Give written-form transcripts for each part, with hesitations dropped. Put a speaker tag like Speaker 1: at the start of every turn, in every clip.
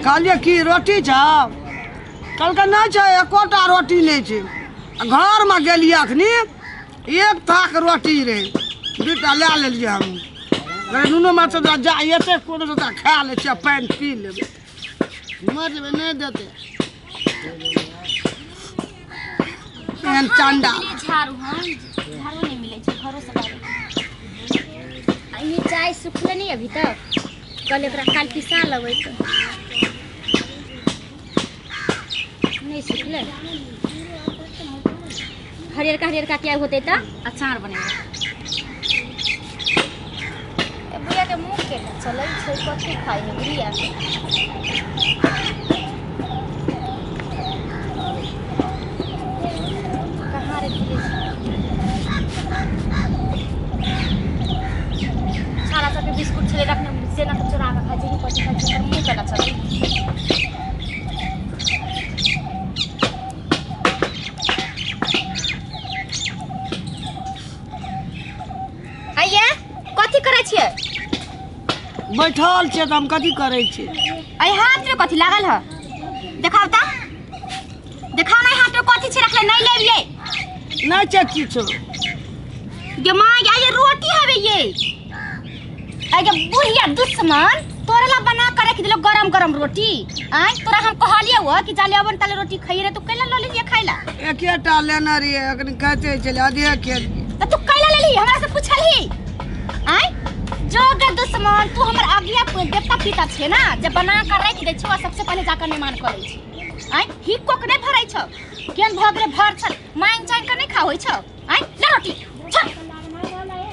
Speaker 1: कहलियै की रोटी छौ? कहलकै नहि छै, एकोटा रोटी नहि छै। आ घरमे गेलियै अखनी एक थाक रोटी रहै, दूटा लए लेलियै हम। नुनो माछ जा एते कोनो खा लै छियै, पानि पी लेबै, मर जेबै, नहि देतै। एहन चंडा
Speaker 2: झाड़ू। हाँ, झाड़ू नहीं मिले छै घरो से बाहर। आ ई चाय सुखले नहीं अभी तक, कल एकरा काल पिसा लेबै तऽ नहीं सुखले। हरियरका हरियरका क्या होते तऽ अचार बनेबै। ए बुढ़िया के मुँह के चलै छै, कथी खाइ है बुढ़िया? कहाँ रे सारा सबके बिस्कुट छलै रखने, से ना चोरा के खाइ छै। कथी खाइ छै? ओकर मुँह केना चलै? आइये कथी करै छियै?
Speaker 1: बैठल छियै तऽ हम कथी करै छियै?
Speaker 2: अइ हाथ में कथी लागल है? देखाउ तऽ, देखाउ नहीं, हाथ में कथी छै रखले? नहीं लेलियै?
Speaker 1: नहि छै किछो।
Speaker 2: गे माँ, ये रोटी हवे ये। अगे बुढ़िया दुश्मन, तोरा ला बना कर रख दिलो गरम गरम रोटी। आय तोरा हम कहलिए हो कि जाले अबन ताले रोटी खाइए रे, तू कैला ल लेलिए खाइला?
Speaker 1: एकेटा लेने रहियै, अखनी खाइते छलियै, आधे खेलियै।
Speaker 2: त तू कैला लेली? हमरा से पूछलही? आय जो गे दुश्मन, तू हमर आज्ञा देवता पिता छे ना, जे बना कर रख दे छौ, सबसे पहले जाकर निमान करै छी। आय ही कोक नहीं भरै छौ, केन भ गेलै भर छल, मांग चांग के नहीं खाबै छौ। आय ले रोटी छौ,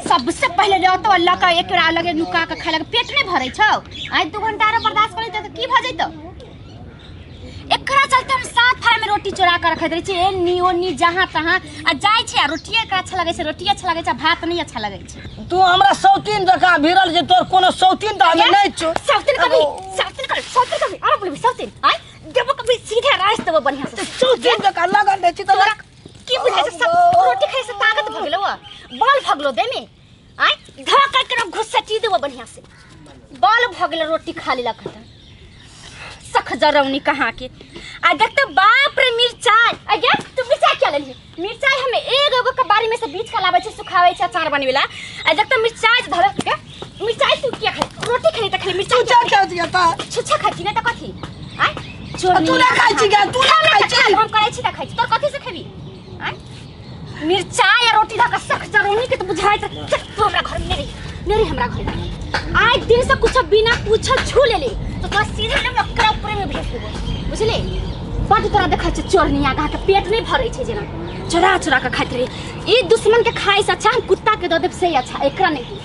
Speaker 2: सबसे पहले रहतो अल्लाह का एक लगे नुका के खाय लगे, पेट नहीं भरै छौ। आइ 2 घंटा आरो बर्दाश्त करै त की भ जैतो? एकरा चलते हम 7 थारा में रोटी चोरा के रखैत रहै छी, एनी ओनी जहाँ तहाँ आ जाइ छै। आ रोटिए एकरा अच्छा लगै छै, रोटी अच्छा लगै छै, भात नहीं अच्छा लगै छै।
Speaker 1: तू हमरा सौतीन जकाँ भिड़ल छै, तोर कोनो सौतीन तऽ हमे नहि छौ।
Speaker 2: सौतीन कभी, सौतीन कभी, सौतीन कभी आरो बोलबी सौतीन? आइ देबो कभी सीधे रास देबो बढ़िया से।
Speaker 1: सौतीन जकाँ लगल रहै छी तऽ
Speaker 2: की बुझाइ छै? सब रोटी खाइ से ताकत भऽ गेलौ, बल भऽ गेलौ देह में। आइ धऽ के घुसटी देबो बढ़िया से, बल भऽ गेल रोटी खा लेलक तऽ सख जरौनी कहाँ के। आ देखते बाप रे मिरचाई, आ गे तू मिरचाई क्या लेलही? मिरचाई हमे एक एगो के बारी में से बीज के लाबै छै, सुखाबै छै अचार बनबेला। आ देखते मिरचाई धर के, मिरचाई तू किया खाइ? रोटी खाइ त खाली मिरचाई
Speaker 1: तू क्या खाइ? त
Speaker 2: छुछा खाइ छी नै त कथी? आइ
Speaker 1: चोरनी तू ना खाइ छी गे, तू ना खाइ छी।
Speaker 2: हम करै छी त खाइ छी, तोर कथी से खेबी? आइ मिरचाई आ रोटी धऽ के सख जरौनी के त बुझाइ त तू हमरा घर में नहीं नहीं, हमरा घर में आज दिन से कुछ बिना पूछल छू लेली तो तोरा सीधे ने मकरा ऊपर में भेज देबो, बुझली? बड तोरा देखै छै चोरनी आगा के पेट नहीं भरै छै, जेना चोरा चोरा के खाइत रही। ई दुश्मन के खाइ से अच्छा हम कुत्ता के दऽ देब से अच्छा, एकरा नहीं दी।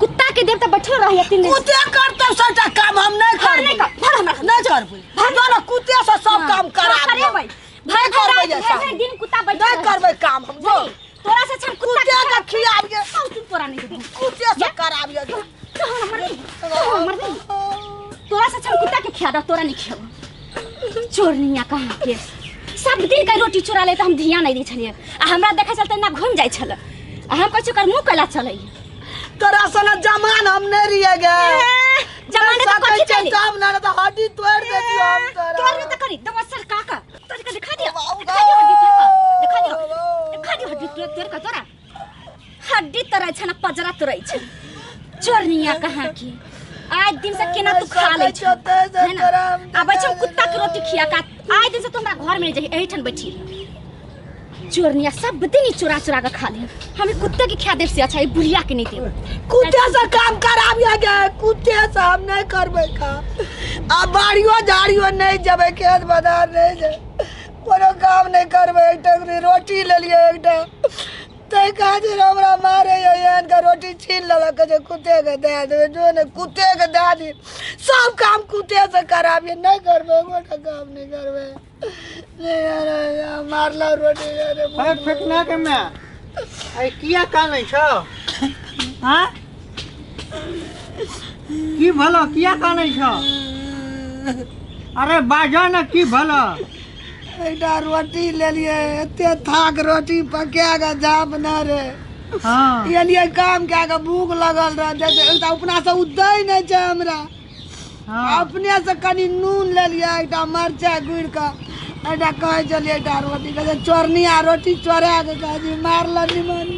Speaker 2: कुत्ता के देब त बैठल रहिए 3 दिन।
Speaker 1: कुत्ते करतौ सबटा काम, हम नहीं करबै।
Speaker 2: नहीं कर, भर हमरा
Speaker 1: नहीं करबै। भर कुत्ते से सब काम करा
Speaker 2: करेबै।
Speaker 1: भर करबै,
Speaker 2: भर दिन कुत्ता बैठल
Speaker 1: नहीं करबै काम हम। जो
Speaker 2: तोरा से अच्छा
Speaker 1: कुत्ता के खियाबिए,
Speaker 2: तोरा नहीं देबो।
Speaker 1: कुत्ते से कराबिए।
Speaker 2: तो हमर नहीं, हमर नहीं, तोरा से अच्छा कुत्ता के खिया दो, तोरा नहीं खियाबो। चोरनिया कहाँ के सब दिन के रोटी चोरा ले त हम ध्यान नहीं दै छलियै, आ हमरा देखै छल त ना घुम जाइ छल, आ हम कहै छी ओकर मुँह कैला चलै।
Speaker 1: तोरा सन जमान हम नहीं रहियै गे।
Speaker 2: जमान त कथी कैली?
Speaker 1: तब ना त हड्डी तोड़ देतियौ हम तोरा।
Speaker 2: तोड़ त करी दवा सर काका तोड़ के दिखा दियो, दिखा दियो हड्डी तोड़ के, दिखा दियो, दिखा दियो हड्डी तोड़ तोड़ के। तोरा हड्डी तोड़ै छै ना पजरा तोड़ै छै। चोरनिया कहाँ की आज दिन से केना तू खा लै छौ, है ना? आबै छै कुत्ता के रोटी खिया का, आज दिन से तू हमरा घर में जाही, एहीठान बैठी। चोरनिया सब दिन ही चोरा चोरा के खा ले। हमें कुत्ते के खिया देब से अच्छा ई बुढ़िया के नहीं देब।
Speaker 1: कुत्ते से काम कराबिए गे, कुत्ते से हम नहीं करबै काम। आ बाड़ियो झाड़ियो नहीं जेबै, खेत बधार नहीं जेबै, कोनो काम नहीं करबै। एकटा रोटी लेलियै एकटा, तै खातिर हमरा मारे एहन के रोटी छीन लेलक जे कुत्ते के दए देबै। जो ने कुत्ते के दए दी, सब काम कुत्ते से कराबिए। नहीं करबै, एकोटा काम नहीं करबै। मारला रोटी।
Speaker 3: अरे फेकना के मैं अरे किया कानै छौ? हाँ की भलो किया कानै छौ? अरे बाजो न की भलो?
Speaker 1: एकटा रोटी लेलियै, एते थाक रोटी पका के जाप न रे।
Speaker 3: हाँ
Speaker 1: एलियै काम कए के भूख लगल रह, अपना से उदै नहि छै हमरा।
Speaker 3: हाँ।
Speaker 1: अपने से कनि नून लेलियै, एकटा मरचाइ गुड़ि कऽ, एकटा कहै छलियै एकटा रोटी, कहै छै चोरनी आ रोटी चोरा कऽ, कहै छै मारल निमन।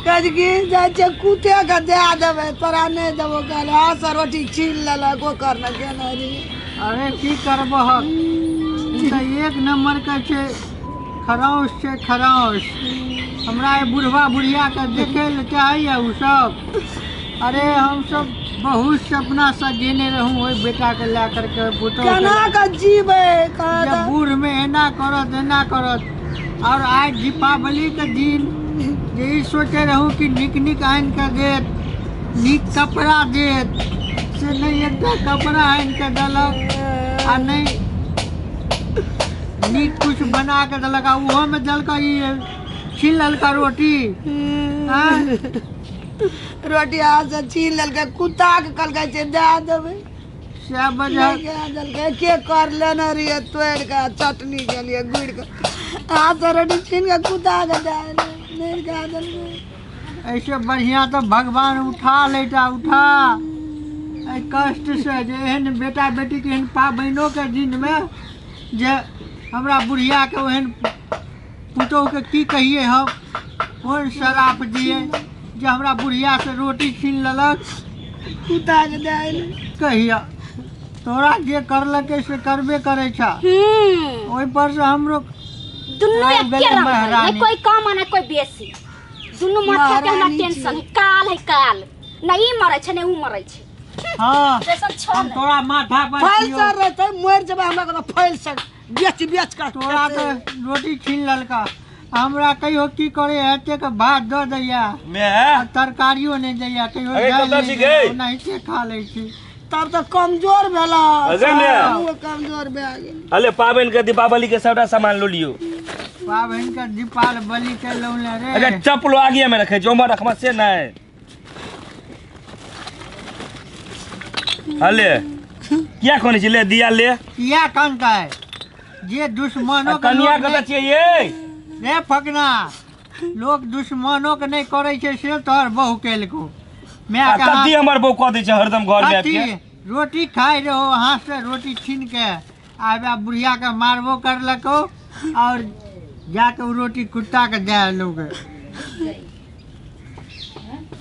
Speaker 1: कहै छै कि जाइ छियै कुत्ते के दए देबै, तोरा नहि देबो। कहले हाथ से रोटी छीन लेलक, ओकर ने केने रहियै।
Speaker 3: अरे की करबहक, ई तऽ एक नंबर के छै, खरौस छै खरौस। हमरा ई बुढ़वा बुढ़िया के देखे लए चाहैया ओ सब। अरे हमसब बहुत सपना सजेने रहूँ ओहि बेटा के लए करके, पुतोह के।
Speaker 1: केना कऽ जीबै कह
Speaker 3: जब बूढ़ में एना करत एना करत। और आज दीपावली के दिन जे ई सोचे रहूँ कि नीक नीक आनि के देत, नीक कपड़ा देत, से नहि एकटा कपड़ा आनि के देलक आ नहि नीक कुछ बना के देलक। आ ओहो में देलक ई छीन लेलक रोटी। आँय?
Speaker 1: रोटी हाथ से छीन लेलकै, कुत्ता के कहलकै छै दए देबै,
Speaker 3: सएह वजह
Speaker 1: नहि दए देलकै। के कर लेने रहियै तोड़ि कऽ चटनी के लिए गुड़ि कऽ, हाथ से रोटी छीन कऽ कुत्ता के दए देलै, नहि दए देलकै।
Speaker 3: ऐसे बढ़िया तऽ भगवान उठा लेटा, उठा एहि कष्ट से, जे एहन बेटा बेटी के एहन पाबनिओ के दिन में जे हमरा बुढ़िया के ओहन पुतोह के की कहिए हम, कोन श्राप दिए जे हमरा बुढ़िया से रोटी छीन लेलक,
Speaker 1: कुत्ता के दए देलै।
Speaker 3: कहिया तोरा जे करलकै से करबे करै छ। ओहि पर से हमरो
Speaker 2: दुनू
Speaker 3: आबि
Speaker 2: एके
Speaker 3: गेलै
Speaker 2: रंग है,
Speaker 3: महारानी।
Speaker 2: नहीं कोई कम आ नहीं कोई बेसी। दुनू माथा के हमरा
Speaker 1: महारानी
Speaker 2: टेंशन है, काल है काल, नहीं ई मरै छै नहीं ऊ मरै छै।
Speaker 3: हाँ,
Speaker 2: जैसन छौ
Speaker 3: हम
Speaker 2: ने।
Speaker 3: तोरा माथा पर
Speaker 1: फैल
Speaker 3: छियौ।
Speaker 1: सर रहतै मरि जेबै, हमरा कोनो फैल सर बेच बेच कऽ
Speaker 3: तोरा
Speaker 1: खेतै।
Speaker 3: तऽ रोटी छीन लेलका, हमरा कहियो की करे एतेक भात दऽ दैया
Speaker 4: मैं
Speaker 3: आ तरकारियो नहि दैया कहियो,
Speaker 4: अरे
Speaker 3: दालि
Speaker 4: कतऽ
Speaker 3: नहि
Speaker 4: छी
Speaker 3: दैया,
Speaker 4: गै?
Speaker 3: ओनाहिते खा लै छी।
Speaker 1: तब तऽ कमजोर भेला।
Speaker 4: अरे ने।
Speaker 1: हमहूँ कमजोर भए गेल।
Speaker 4: अले पाबनि के दीपावली के सबटा सामान लो लियो।
Speaker 3: पाबनि के दीपावली के लौने रे।
Speaker 4: अच्छा चप्पलो आगिए में रखे छै, ओम्हर रखबा से नहि। अले किया कोने छी, ले दिया ले।
Speaker 3: किया कनतै जे दुश्मनो के
Speaker 4: कनिया
Speaker 3: लोक
Speaker 4: कतऽ
Speaker 3: नहि-
Speaker 4: छियै ये?
Speaker 3: रे फकना, लोक दुश्मनो के नहि करै छै से तोहर बहु केलको। माय
Speaker 4: आ
Speaker 3: के
Speaker 4: कथी
Speaker 3: हाथ
Speaker 4: हमर बहू कऽ दै छै हरदम घर में आबि
Speaker 3: कथी
Speaker 4: के?
Speaker 3: रोटी खाइ रहो, हाथ से रोटी छीन के आब आ बुढ़िया के मारबो करलको और जाके उ रोटी कुत्ता के दे लोग।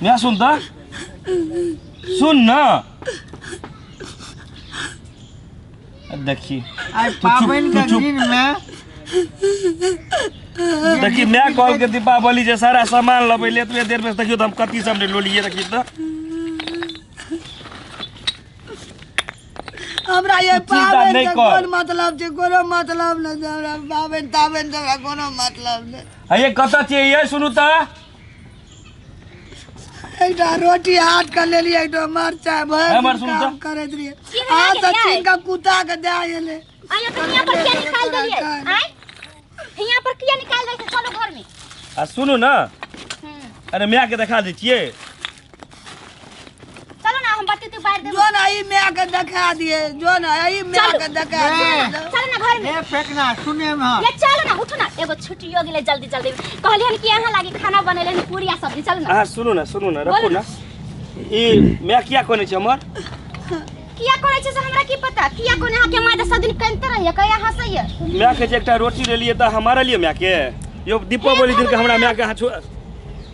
Speaker 4: मैं सुन तऽ सुन न, देखी
Speaker 3: आइ
Speaker 4: तू चुप,
Speaker 3: पाबनि
Speaker 4: तू
Speaker 3: के
Speaker 4: चुप।
Speaker 3: दिन में
Speaker 4: देखी मैं कहल के दीपावली जे सारा सामान लबै ले एतबे देर में, देखियो तऽ हम कथी सब ने लोलिए। देखी तऽ
Speaker 1: हमरा ये
Speaker 4: तू चिंता
Speaker 1: पाबनि
Speaker 4: नहि
Speaker 1: के
Speaker 4: कर।
Speaker 1: कोन मतलब छै? कोनो मतलब नहि छै हमरा पाबनि ताबनि से, हमरा कोनो मतलब नहि।
Speaker 4: हे कतऽ छियै ये? सुनू तऽ।
Speaker 1: एकटा रोटी हाथ के लेलियै, एकटा मरचाइ, भरि
Speaker 4: हमर
Speaker 1: दिन
Speaker 4: सुन
Speaker 1: काम
Speaker 4: तऽ।
Speaker 1: करैत रहियै,
Speaker 2: की भेलै
Speaker 1: हाथ से
Speaker 2: गेलियै?
Speaker 1: छीन कऽ कुत्ता के दए एलै।
Speaker 2: आइयो तऽ हियाँ पर किया निकाल देलियै? आँय, हियाँ पर किया निकाल देलियै? चलो घर में।
Speaker 4: आ सुनू न। अरे माय के देखा दै छियै।
Speaker 2: चलो ना, हम बत्ती तू बार देबो।
Speaker 1: जो ना ई माय के देखा दिए, जो ना ई माय
Speaker 2: चलू।
Speaker 1: के देखा दिए।
Speaker 2: चलो ना घर में।
Speaker 3: रे फेकना, सुने में
Speaker 2: ये चलो ना, उठो ना, एगो छुट्टियो गेलै। जल्दी जल्दी कहलियन कि अहाँ लागी खाना बनेले हन, पूरी आ सब्जी। चलो ना।
Speaker 4: अहाँ सुनू न, सुनू न, रखू
Speaker 2: बोलू।
Speaker 4: न, ई माय किया कोने छै हमर?
Speaker 2: किया करै छै से हमरा की पता किया कोने। अहाँ के माय तऽ सब दिन कनिते रहैया, कहिया हँसैया।
Speaker 4: माय के जे एकटा रोटी लेलियै तऽ हम मारलियै माय के यो? दीपावली दिन के हमरा माय के अहाँ छो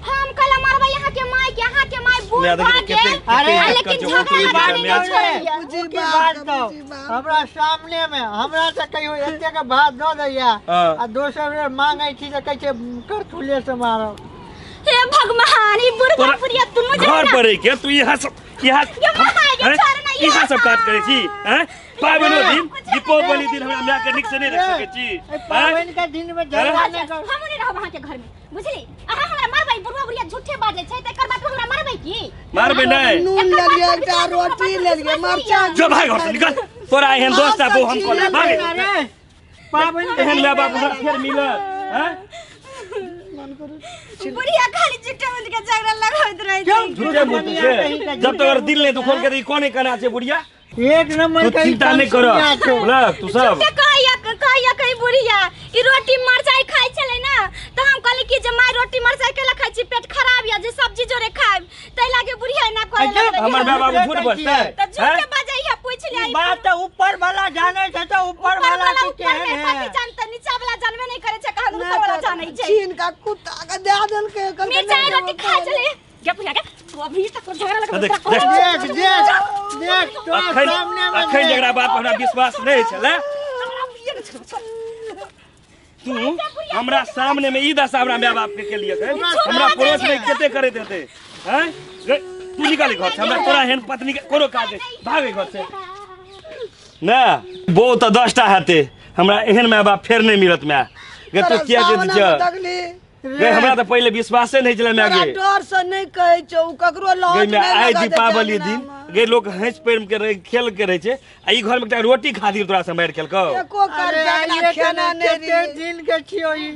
Speaker 2: हम कल मारबै अहाँ के माय के। अहाँ के माय बूढ़
Speaker 4: माय
Speaker 2: भऽ
Speaker 4: देखियौ
Speaker 2: गेल
Speaker 4: कते-
Speaker 3: अरे,
Speaker 2: आ लेकिन
Speaker 4: कते
Speaker 2: झगड़ा
Speaker 4: कते
Speaker 2: लगाने
Speaker 4: माय
Speaker 2: नहि छोड़ैया।
Speaker 1: बुझी
Speaker 3: की
Speaker 1: बात
Speaker 3: बात
Speaker 1: के,
Speaker 3: दौ
Speaker 1: बुझी बात।
Speaker 3: हमरा सामने में हमरा से कहियो एतेक भात दऽ दैया
Speaker 4: हाँ।
Speaker 3: आ दोसर बेर मांगै छी तऽ कहै छै करथुले से मारब।
Speaker 2: हे भगवान, ई बुढ़वा
Speaker 4: तोरा
Speaker 2: बुढ़िया दुनू
Speaker 4: घर
Speaker 2: जना
Speaker 4: पर रहि के तू यहाँ सब यहाँ
Speaker 2: ये माय, ये
Speaker 4: हैं?
Speaker 2: छोड़ ना, ये
Speaker 4: इहाँ सब काज करै छी हैं? पाबनिो दिन
Speaker 2: कुछ
Speaker 4: दीपावली दिन हमरा माय के नीक से नहि रख सकै छी
Speaker 3: एहि
Speaker 4: हैं?
Speaker 3: पाबनि के दिन में झगड़ा नहि कर।
Speaker 2: हम नहि रहब अहाँके घर में, बुझली? अहाँ हमरा मारबै। बुढ़वा बुढ़िया झूठे बाजै छै तऽ एकर बाद हमरा मारबै की?
Speaker 4: मारबै नहि।
Speaker 1: नून
Speaker 2: एकर बात
Speaker 1: लेलियै,
Speaker 2: पर
Speaker 1: एकटा
Speaker 2: विश्वास करू,
Speaker 1: रोटी
Speaker 2: हमरा
Speaker 1: लेलियै,
Speaker 2: विश्वास
Speaker 1: मरचाइ।
Speaker 2: नहि
Speaker 4: जो भाग घर से निकल, तोरा एहन दोस्त आ हम कऽ भाग।
Speaker 3: अरे पाबनि के
Speaker 4: एहन माय बाप हमरा फेर मिलत हैं?
Speaker 2: यऽ। बुढ़िया खाली झूठे मूठ के झगड़ा लगबैत रहै छै।
Speaker 4: झूठे मूठे से जब तक दिल नहि दुखल के कोने कना छै बुढ़िया।
Speaker 3: एक नंबर
Speaker 4: तू
Speaker 3: के
Speaker 4: चिंता नहि कर, बुझलक तू सब
Speaker 2: झूठे कहैया, कहैया कहीं बुढ़िया ई रोटी मरचाई खाइ छलै ना, तऽ हम कहली कि जे माय रोटी मरचाई केला खाइ छी, पेट खराब यऽ, जे सब्जी जोरे खाइब, ताहि लागे बुढ़िया एना करे
Speaker 3: अच्छा,
Speaker 2: लगलै।
Speaker 4: हमर माय बाबू झूठ बजतै
Speaker 2: तऽ झूठे
Speaker 4: हैं?
Speaker 2: बजैया। नहीं
Speaker 3: बात तऽ ऊपर वाला जानै छै तऽ ऊपर
Speaker 2: ऊपर
Speaker 3: वाला
Speaker 2: वाला
Speaker 3: के
Speaker 2: ऊपर
Speaker 3: केहन
Speaker 2: में
Speaker 3: है।
Speaker 2: पति जानते, नीचा वाला जानबे नहीं करे छै, कहाँ ऊपर वाला जानै छै।
Speaker 1: छीन का कुत्ता के दे देलकै, कहलकै
Speaker 2: मिर्चाई
Speaker 1: नहि
Speaker 2: रोटी
Speaker 1: देबो
Speaker 2: खा
Speaker 1: खाय।
Speaker 2: चले गे बुढ़िया गे, तू अभी तक झगड़ा लगा।
Speaker 4: देख, देख।
Speaker 3: देख देख देख, तोरा
Speaker 4: अखन
Speaker 3: सामने मे
Speaker 4: अखन जकरा बात पर हमरा विश्वास नहि छलै, तू हमरा सामने में ई दशा हमरा माय बाप के केलिए, हमरा पड़ोस में कते करैत हेतै हैं? गे, तू निकाल घर से, हमरा तोरा एहन पत्नी के कोनो काज नहि, भाग घर से ना। बो तऽ 10टा हेतै, हमरा एहन माय बाप फेर नहि मिलत। माय गे, तू
Speaker 1: तोरा
Speaker 4: किया जे
Speaker 1: सामने
Speaker 4: छ
Speaker 1: मे देखली।
Speaker 4: गे, हमरा तऽ पहिले विश्वासे नहि छलै माय
Speaker 1: तोरा
Speaker 4: गे।
Speaker 1: डर से नहि कहै छौ, ओ ककरो
Speaker 4: गे
Speaker 1: लहट
Speaker 4: माय,
Speaker 1: नहि
Speaker 4: आइ
Speaker 1: लगा दै छै
Speaker 4: दीपावली दिन
Speaker 1: अंगनामे।
Speaker 4: गे, लोक हँसि प्रेम के रहै, खेल के रहै छै, आ ई घर में एकटा रोटी खातिर तोरा से मारि खेलकौ।
Speaker 1: एको
Speaker 3: अरे
Speaker 1: कर
Speaker 3: आइये
Speaker 1: खेना
Speaker 3: के
Speaker 1: नहि
Speaker 3: कते
Speaker 1: रही।
Speaker 3: दिन के छियौ ई।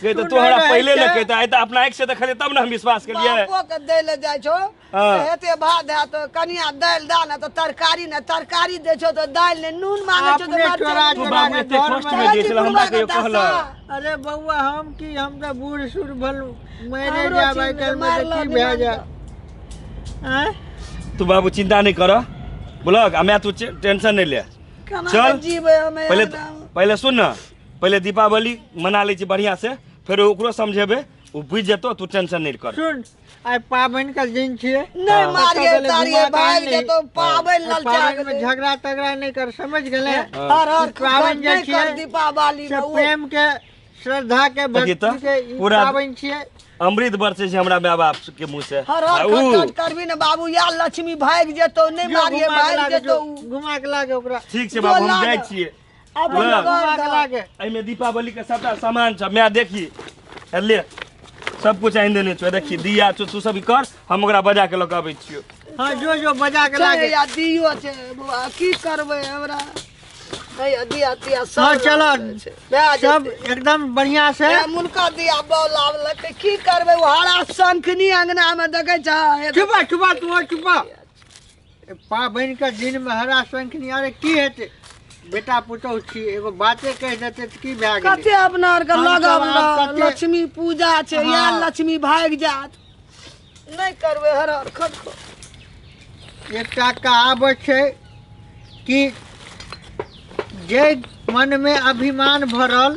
Speaker 4: गे, तऽ
Speaker 3: तू
Speaker 4: तू हमरा
Speaker 3: नहि
Speaker 4: पहिले
Speaker 3: रहै
Speaker 4: ने
Speaker 3: छै।
Speaker 4: कहिता, आइ तऽ अपना आँखि से देखलियै तब ने हम विश्वास केलियै।
Speaker 1: बापो के दै लए जाइ छौ
Speaker 4: हाँ।
Speaker 1: तऽ हेते भात दे तऽ कनिया दालि दे ने तऽ तरकारी ने, तरकारी दै छौ तऽ दालि ने, नून मांगे छौ तऽ
Speaker 3: अपने चोरा
Speaker 1: मरचाइ।
Speaker 4: तू
Speaker 3: चोरा
Speaker 4: बाबू
Speaker 3: के
Speaker 4: एते
Speaker 3: घर
Speaker 4: कष्ट
Speaker 3: मे
Speaker 4: मे जे छलै हमरा कहियो कहलक?
Speaker 3: अरे बौआ, हम की, हम तऽ बूढ़ सूढ़ भेलहुँ, मरे
Speaker 1: हमरो
Speaker 3: जायब आइ
Speaker 1: चिन्ह
Speaker 3: काल्हि मे तऽ
Speaker 1: मारलक
Speaker 3: की भए
Speaker 1: दिमाग।
Speaker 3: जायत आँय?
Speaker 4: तू बाबू चिंता नहि कर, बुझलक? आ माय, तू टेंशन नहि ले।
Speaker 1: केना
Speaker 4: चल।
Speaker 1: के जीबै हमे
Speaker 4: पहिले
Speaker 1: अंगनामे?
Speaker 4: पहिले सुन ने, पहिले दीपावली मना लै छी बढ़िआँ से, फेर ओकरो समझेबै, ओ बुझि जेतौ। तू टेंशन नहि कर।
Speaker 3: सुन, आइ पाबनि के दिन छियै।
Speaker 1: नहि मारिए
Speaker 3: कतौ गेलै
Speaker 1: तारिए
Speaker 3: घुमा के
Speaker 1: भागि
Speaker 3: आनि।
Speaker 1: जेतौ, पाबनि ललचा
Speaker 3: पाबनि मे
Speaker 1: गेलै।
Speaker 3: झगड़ा तगड़ा नहि कर, समझ गेलै?
Speaker 1: हर हर
Speaker 3: पाबनि जे
Speaker 1: नहि कर
Speaker 3: छियै
Speaker 1: दीपावली
Speaker 3: से
Speaker 1: मे ओ
Speaker 3: प्रेम के, श्रद्धा के,
Speaker 4: देखी
Speaker 3: भक्ति
Speaker 4: तऽ,
Speaker 3: के ई
Speaker 4: पूरा
Speaker 3: पाबनि छियै।
Speaker 4: अमृत बरसै छै हमरा माय बाप के मुँह से।
Speaker 1: हर
Speaker 4: आ
Speaker 1: हर
Speaker 4: ऊ
Speaker 1: खट करबी ने बाबू, या लक्ष्मी भागि जेतौ। नहि
Speaker 3: जो
Speaker 1: मारिए,
Speaker 3: घुमा के
Speaker 1: भागि
Speaker 3: लागे,
Speaker 1: जेतौ।
Speaker 3: जो घुमा के लागे ओकरा।
Speaker 4: ठीक छै बाबू, हम
Speaker 1: जो
Speaker 4: जाइ
Speaker 1: लाग।
Speaker 4: छियै।
Speaker 1: अपन
Speaker 4: बुझलक?
Speaker 3: घुमा
Speaker 1: घर
Speaker 3: के
Speaker 1: दऽ।
Speaker 3: लागे।
Speaker 4: एहिमे दीपावली के सबटा सामान छ माय, देखी ले, सब कुछ आनि देने छौ। देखी दिया छौ, तू सब ई कर, हम ओकरा बजा के लऽ के अबै छियौ।
Speaker 3: हाँ, जो जो बजा के
Speaker 1: छै
Speaker 3: लागे।
Speaker 1: या दियो छै बौआ, की करबै हमरा? हैया दिया तिया सब
Speaker 3: हाँ, चलो।
Speaker 1: लागल छै। भए
Speaker 3: सब
Speaker 1: जेतै।
Speaker 3: एकदम बढ़िया से।
Speaker 1: ए, मुनका दिया बौल आबलकै, की करबै? ओ हरा शंखनी अंगना मे देखै छ।
Speaker 3: चुपा चुपा, तू चुपा। पाबनि के दिन मे हरा शंखनी, अरे की हेतै? बेटा पुतहु छी, एगो बाते कहि देतै तऽ की भए गेलै?
Speaker 1: कते अपना आरके
Speaker 3: हम सब
Speaker 1: लगब
Speaker 3: आब
Speaker 1: लक्ष्मी पूजा छै।
Speaker 3: हाँ।
Speaker 1: या लक्ष्मी भागि जात। नहि करबै हर हर खट खट।
Speaker 3: एकटा कहावत छै कि जे मन मे अभिमान भरल,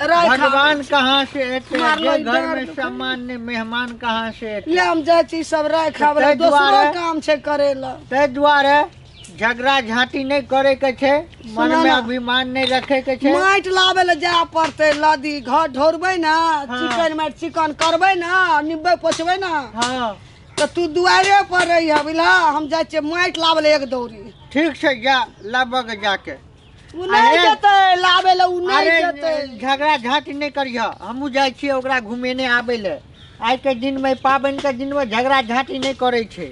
Speaker 1: राखि
Speaker 3: भगवान कहाँ से एतै?
Speaker 1: मारलो
Speaker 3: जे घर मे
Speaker 1: डर।
Speaker 3: सम्मान नहि, मेहमान कहाँ से एतै?
Speaker 1: ले, हम जाइ छी सब राखि आबै।
Speaker 3: ताहि
Speaker 1: दोसरो
Speaker 3: दुआरे
Speaker 1: काम छै करै लए।
Speaker 3: ताहि दुआरे झगड़ा झांटी नहि करे के छै, मन
Speaker 1: सुना
Speaker 3: मे
Speaker 1: ना।
Speaker 3: अभिमान नहि रखे के छै।
Speaker 1: माटि लाबै लए जाय पड़तै, लदी घर ढोरबै ने, चिकन माटि चिकन करबै ने, निपबै पोछबै ने। तऽ तू दुआरे पर रहिह, बुझलह? हम जाइ छियै माटि लाबै लए एक दौरी।
Speaker 3: ठीक छै, जा लाबऽ के जाके।
Speaker 1: ओ नहि
Speaker 3: अरे-
Speaker 1: जेतै लाबै लए, ओ नहि
Speaker 3: अरे
Speaker 1: जेतै।
Speaker 3: झगड़ा झांटी नहि करिह, हमहूँ जाइ छियै ओकरा घुमेने आबै लए। आइ के दिन मे, पाबनि के दिन मे झगड़ा झांटी नहि करै छै।